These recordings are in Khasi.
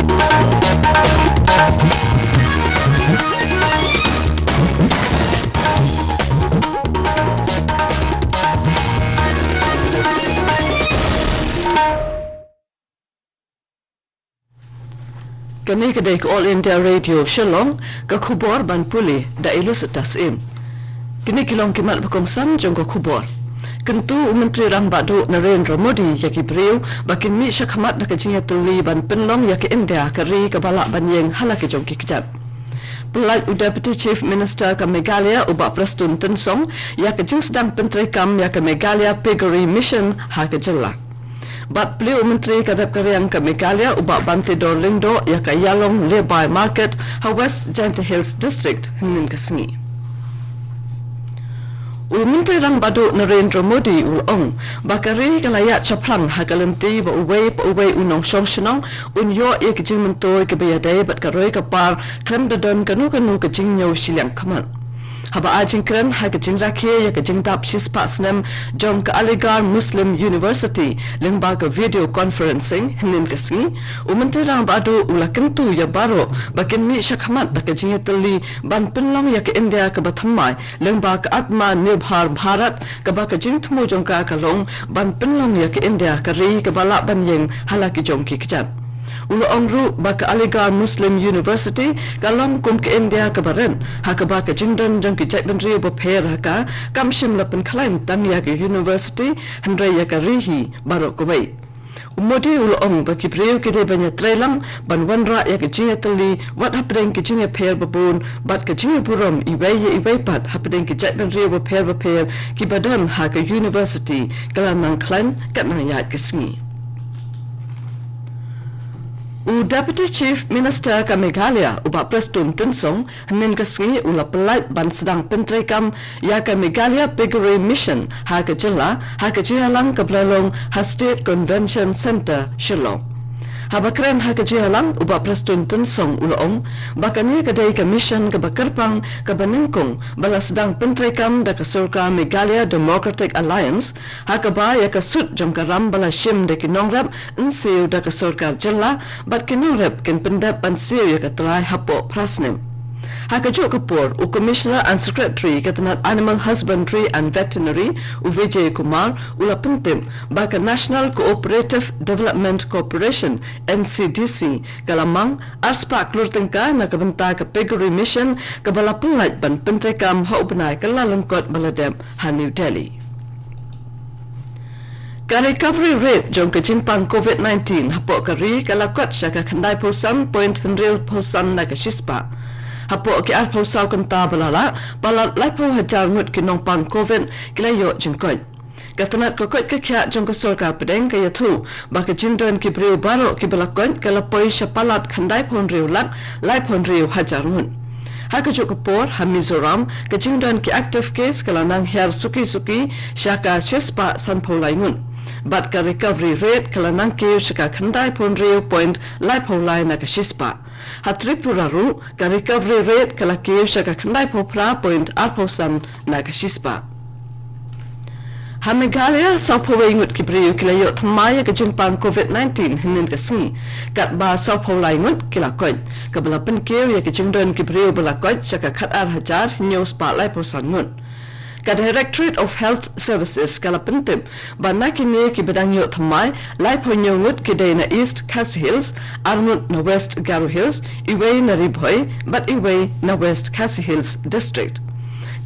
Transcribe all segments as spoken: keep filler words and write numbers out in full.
Kane ka dei ka All India Radio Shillong, ka khubor ban pule da i Lusitas Im. Kine ki long ki mat ba kongsan jong ka khubor. Kyntu u Myntri Rangbah Duh Narendra Modi ïa ki briew ba kin mih shakhmat da ka jingïatylli ban pynlong ïa ka India ka ri kaba lah ban ïeng ha la ki jong ki kjat. Pyllait u Deputy Chief Minister ka Meghalaya u Bah Prestone Tynsong ïa ka jingsdang pyntreikam ïa ka Meghalaya Piggery Mission ha ka jylla. Bad plie u Myntri ka rep ka riang ka Meghalaya u Bah Banteidor Lyngdoh ïa ka Ïalong Lebai Market ha West Jaintia Hills District hynnin ka sngi. U Myntri Rangbah Duh Narendra Modi u la ong ba ka ri ka la ïaid shaphrang ha ka lynti ba uwei pa uwei u nongshong shnong un ïoh ïa ka jingmyntoi kaba ïadei bad ka roi ka par khlem da don kano kano ka jingñiew shiliang khmat. Haba ai jingkren ha ka jingrakhe ïa ka jingdap shispah snem jong ka Aligarh Muslim University lyngba ka video conferencing hynnin ka sngi, u Myntri Rangbah Duh u la kyntu ïa baroh ba kin mih shakhmat da ka jingïatylli ban pynlong ïa ka India kaba thymmai lyngba ka Atmanirbhar Bharat kaba ka jingthmu jong ka ka long ban pynlong ïa ka India ka ri kaba lah ban ïeng ha la ki jong ki kjat. U la ong ruh ba ka Aligarh Muslim University ka long kum ka India kaba rit, ha kaba ka jingdon jong ki jaitbynriew bapher ha ka kam shym la pynkhlaiñ tang ïa ka university hynrei ïa ka ri hi baroh kawei. U Modi u la ong ba ki briew ki dei ban ïatreilang ban wanrah ïa ka jingïatylli wat hapdeng ki jingïapher babun bad ka jingïaburom iwei ïa iwei pat hapdeng ki jaitbynriew bapher bapher kiba don ha ka university, ka la nang khlaiñ katba nang ïaid ka sngi. U Deputy Chief Minister ka Meghalaya u Bah Prestone Tynsong hynnin ka sngi u la pyllait ban sdang pyntreikam ïa ka Meghalaya Piggery Mission ha ka jylla ha ka jingïalang kaba la long ha State Convention Centre Shillong. Haba kren ha ka jingïalang u Bah Prestone Tynsong u la ong ba kane ka dei ka mission kaba kyrpang kaba nyngkong ba la sdang pyntreikam da ka sorkar Meghalaya Democratic Alliance ha kaba ïa ka sut jong ka ram ba la shim da ki nongrep yn siew da ka sorkar jylla bad ki nongrep kin pyndep ban siew ïa ka trai hapoh phra snem. Ha kajuh ka por u Commissioner and Secretary ka tnat Animal Husbandry and Veterinary u Vijay Kumar u la pyntip ba ka National Cooperative Development Corporation, N C D C, ka la mang arspah klur tyngka na ka bynta ka Piggery Mission kaba la pyllait ban pyntreikam ha u bnai Kyllalyngkot ba la dep ha New Delhi. Ka recovery rate jong ka jingpang covid nineteen hapoh ka ri ka la kot sha ka khyndai phew san point hynriew phew san na ka shispah. Hapoh ki arphew saw kynta ba la lah, palat laiphew hajar ngut ki nongpang covid ki la ïoh jingkoit. Ka tnat ka koit ka khiah jong ka sorkar pdeng ka ïathuh ba ka jingdon ki briew baroh kiba la koit ka la poi sha palat khyndai phew hynriew lak laiphew hynriew hajar ngut. Ha kajuh ka por ha Mizoram ka jingdon ki active case ka la nang hiar suki suki sha ka shispah sanphew lai ngut. Bad ka recovery rate ka la nang kiew sha ka khyndai phew hynriew point laiphew lai na ka shispah. Ha Tripura ruh ka recovery rate ka la kiew sha ka khyndai phew phra point arphew san na ka shispah. Ha Meghalaya sawphew wei ngut ki briew ki la ïoh thymmai ïa ka jingpang covid nineteen hynnin ka sngi. Katba sawphew lai ngut ki la koit. Kaba la pynkiew ïa ka jingdon ki briew ba la koit sha ka khatar hajar hynñiew spah laiphew san ngut. Ka Directorate of Health Services ka la pyntip ba na kine kiba dang ïoh thymmai, laiphew hynñiew ngut ki dei na East Khasi Hills, ar ngut na West Garo Hills, iwei na Ri Bhoi bad iwei na West Khasi Hills District.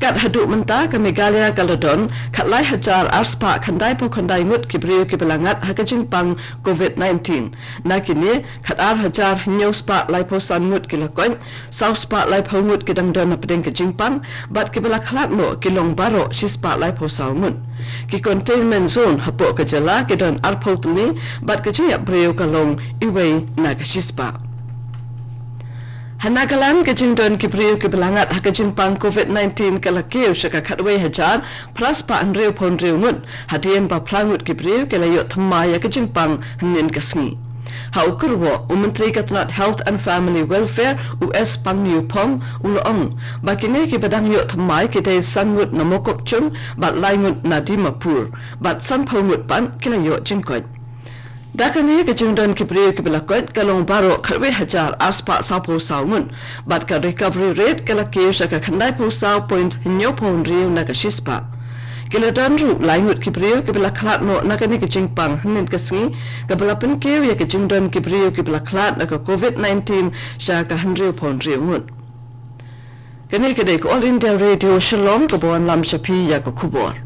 Kat haduh mynta ka Meghalaya ka la don khatlai hajar arspah khyndai phew khyndai ngut ki briew kiba la ngat ha ka jingpang covid nineteen. Na kine khatar hajar hynñiew spah laiphew san ngut ki la koit, saw spah laiphew ngut ki dang don hapdeng ka jingpang bad kiba la khlad noh ki long baroh shispah laiphew saw ngut. Ki containment zone hapoh ka jylla ki don arphew tylli bad ka jingïap briew ka long iwei na ka shispah. Ha Nagaland ka jingdon ki briew kiba la ngat ha ka jingpang covid nineteen ka la kiew sha ka khatwei hajar phra spah hynriew phew hynriew ngut, hadien ba phra ngut ki briew ki la ïoh thymmai ïa ka jingpang hynnin ka sngi. Ha u kyrwoh u Myntri ka tnat Health and Family Welfare u S Pangniu Phong u la ong ba kine kiba dang ïoh thymmai ki dei san ngut na Mokokchung bad lai ngut na Dimapur bad sanphew ngut pat ki la ïoh jingkoit. Da kane ka jingdon ki briew kiba la koit ka long baroh khatwei hajar arspah sawphew saw ngut, bad ka recovery rate ka la kiew sha ka khyndai phew saw point hynñiew phew hynriew na ka shispah. Ki la don ruh lai ngut ki briew kiba la khlad noh na kane ka jingpang hynnin ka sngi, kaba la pynkiew ïa ka jingdon ki briew kiba la khlad na ka covid nineteen sha ka hynriew phew hynriew ngut. Kane ka dei ka All India Radio Shillong kaba wanlam sha phi ïa ka khubor.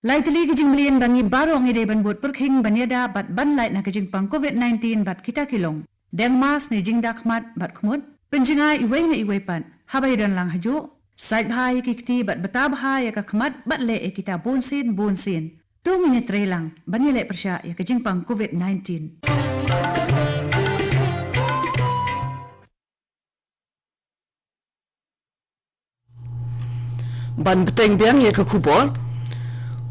Lai tylli ki jingmlien ba ngi baroh ngi dei ban bud pyrkhing ban ïada bad ban lait na ka jingpang covid nineteen bad kita ki long: deng mask ne jingda khmat bad khmut, pynjngai iwei na iwei pat haba ïadon lang hajuh, sait bha ïa ki kti bad bta bha ïa ka khmat bad leh ïa kita bunsien bunsien. To ngin ïatreilang ban ïaleh pyrshah ïa ka jingpang covid nineteen. Ban bteng biang ïa ka khubor,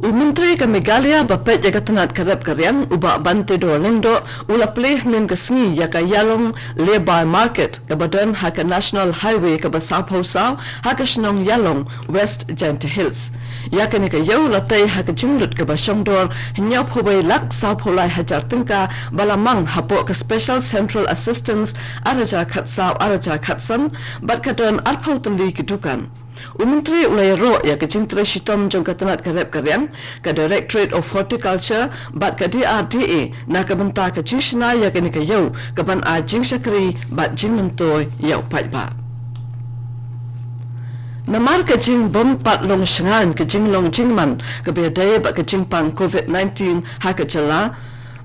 u Myntri ka Meghalaya ba peit ïa ka tnat ka rep ka riang, u Bah Banteidor Lyngdoh, u la plie hynnin ka sngi ïa ka Ïalong Lay-by Market kaba don ha ka National Highway kaba sawphew saw ha ka shnong Ïalong, West Jaintia Hills. Ïa kane ka ïew la tei ha ka jinglut kaba shongdor hynñiewphew wei lak sawphew lai hajar tyngka ba la mang hapoh ka Special Central Assistance ar hajar khatsaw ar hajar khatsan, bad ka don arphew tylli ki dukan. U Myntri u la ïaroh ïa ka jingtrei shitom jong ka tnat ka rep ka riang, ka Directorate of Horticulture bad ka D R D A na ka bynta ka jingshna ïa kane ka ïew kaban ai jingshakri bad jingmyntoi ïa u paidbah. Namar ka jingbym pat long shngaiñ ka jinglong jingman kaba ïadei bad ka jingpang covid nineteen ha ka jylla,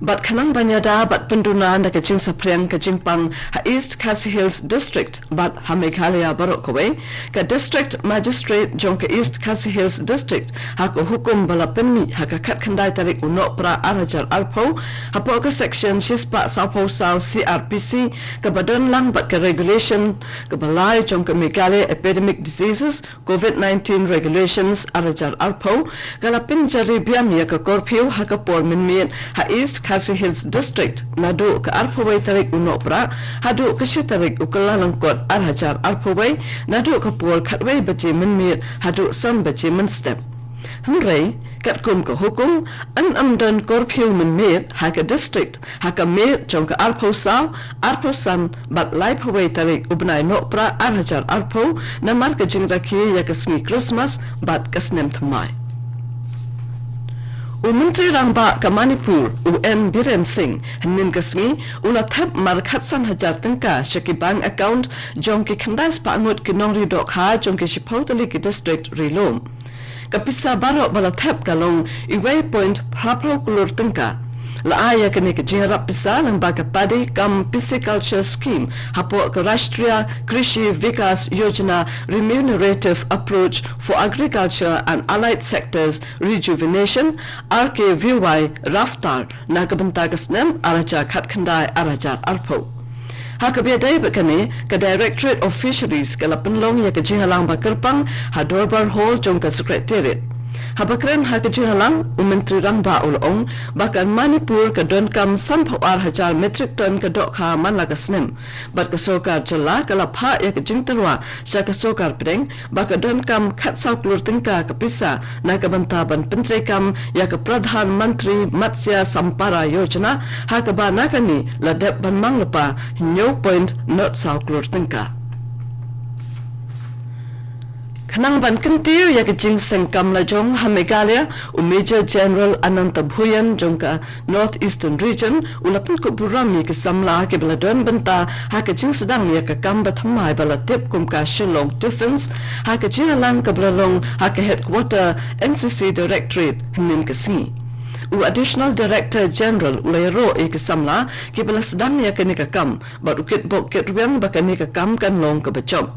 bad khnang ban ïada bad pynduna na ka jingsaphriang ka jingpang ha East Khasi Hills District bad ha Meghalaya baroh kawei, ka District Magistrate jong ka East Khasi Hills District, ha ka hukum ba la pynmih ha ka khatkhyndai tarik u Nohprah ar hajar arphew, hapoh ka Section shispah sawphew saw C R P C, kaba don lang bad ka Regulation kaba lai jong ka Meghalaya Epidemic Diseases, covid nineteen Regulations ar hajar arphew, ka la pynjari biang ïa ka curfew ha ka por mynmiet ha East Khasi Hills District naduh ka arphew wei tarik u Nohprah haduh ka shi tarik u Kyllalyngkot ar hajar arphew wei, naduh ka por khatwei baje mynmiet haduh san baje mynstep. Hynrei katkum ka hukum, yn ym don curfew mynmiet ha ka district ha ka miet jong ka arphew saw, arphew san bad laiphew wei tarik u bnai Nohprah ar hajar arphew, namar ka jingrakhe ïa ka sngi Christmas bad ka snem thymmai. U Myntri Rangbah ka Manipur, u N Biren Singh, hynnin ka sngi u la thep mar khatsan hajar tyngka sha ki bank account jong ki khyndai spah ngut ki nongri dohkha jong ki shiphew tylli ki district ri lum. Ka pisa baroh ba la thep ka long iwei point phra phew klur tyngka. La ai ïa kane ka jingïarap pisa lyngba ka Paddy cum Pisciculture Scheme hapoh ka Rashtriya Krishi Vikas Yojana Remunerative Approach for Agriculture and Allied Sectors Rejuvenation, R K V Y Raftar, na ka bynta ka snem ar hajar khatkhyndai ar hajar arphew. Ha kaba ïadei bad kane, ka Directorate of Fisheries ka la pynlong ïa ka jingïalang ba kyrpang ha Dorbar Hall jong ka Secretariat. Haba kren ha ka jingïalang, u Myntri Rangbah u la ong ba ka Manipur ka donkam sanphew ar hajar metric ton ka dohkha man la ka snem. Bad ka sorkar jylla ka la phah ïa ka jingtyrwa sha ka sorkar pdeng ba ka donkam khatsaw klur tyngka ka pisa na ka bynta ban pyntreikam ïa ka Pradhan Mantri Matsya Sampada Yojana, ha kaba na kane la dep ban mang lypa hynñiew point nod saw klur tyngka. Khnang ban kyntiew ïa ka jingseng kam lajong ha Meghalaya, u Major General Ananta Bhuyan jong ka North Eastern Region u la pynkup burom ïa ki samla kiba la don bynta ha ka jingsdang ïa ka kam bathymmai ba la tip kum ka Shillong Defence, ha ka jingïalang kaba la long ha ka headquarter N C C Directorate hynnin ka sngi. U Additional Director General u la ïaroh ïa ki samla kiba la sdang ïa kane ka kam bad u kitbok kitrwiang ba kane ka kam kan long kaba jop.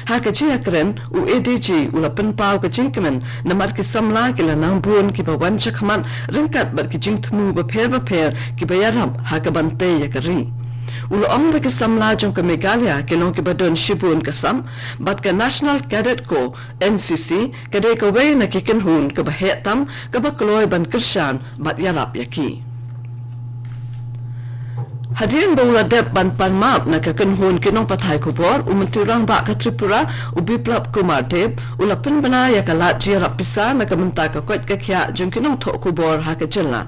Ha ka jingïakren, u A D G u la pynpaw ka jingkmen namar ki samla ki la nang bun kiba wan shakhmat ryngkat bad ki jingthmu bapher bapher kiba ïarap ha kaban tei ïa ka ri. U la ong ba ki samla jong ka Meghalaya ki long kiba don shibun ka sap, bad ka National Cadet Corps, N C C, ka dei kawei na ki kynhun kaba heh tam kaba kloi ban kyrshan bad ïarap ïa ki. Hadien ba u la dep ban pan map na ka kynhun ki nongpathai khubor, u Myntri Rangbah ka Tripura, u Biplab Kumar Deb, u la pynbna ïa ka lad jingïarap pisa na ka bynta ka koit ka khiah jong ki nongthoh khubor ha ka jylla.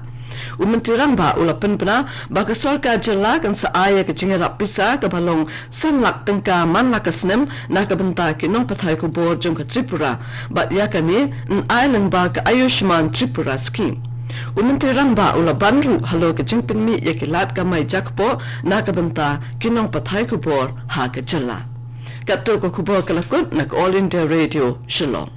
U Myntri Rangbah u la pynbna ba ka sorkar jylla kan sa ai ïa ka jingïarap pisa kaba long san lak tyngka man la ka snem na ka bynta ki nongpathai khubor jong ka Tripura, bad ïa kane yn ai lyngba ka Ayushman Tripura Scheme. U Myntri Rangbah u la ban ruh halor ka jingpynmih ïa ki lad kamai jakpoh na ka bynta ki nongpathai khubor ha ka jylla. Katto ka khubor ka la kut na ka All India Radio Shillong.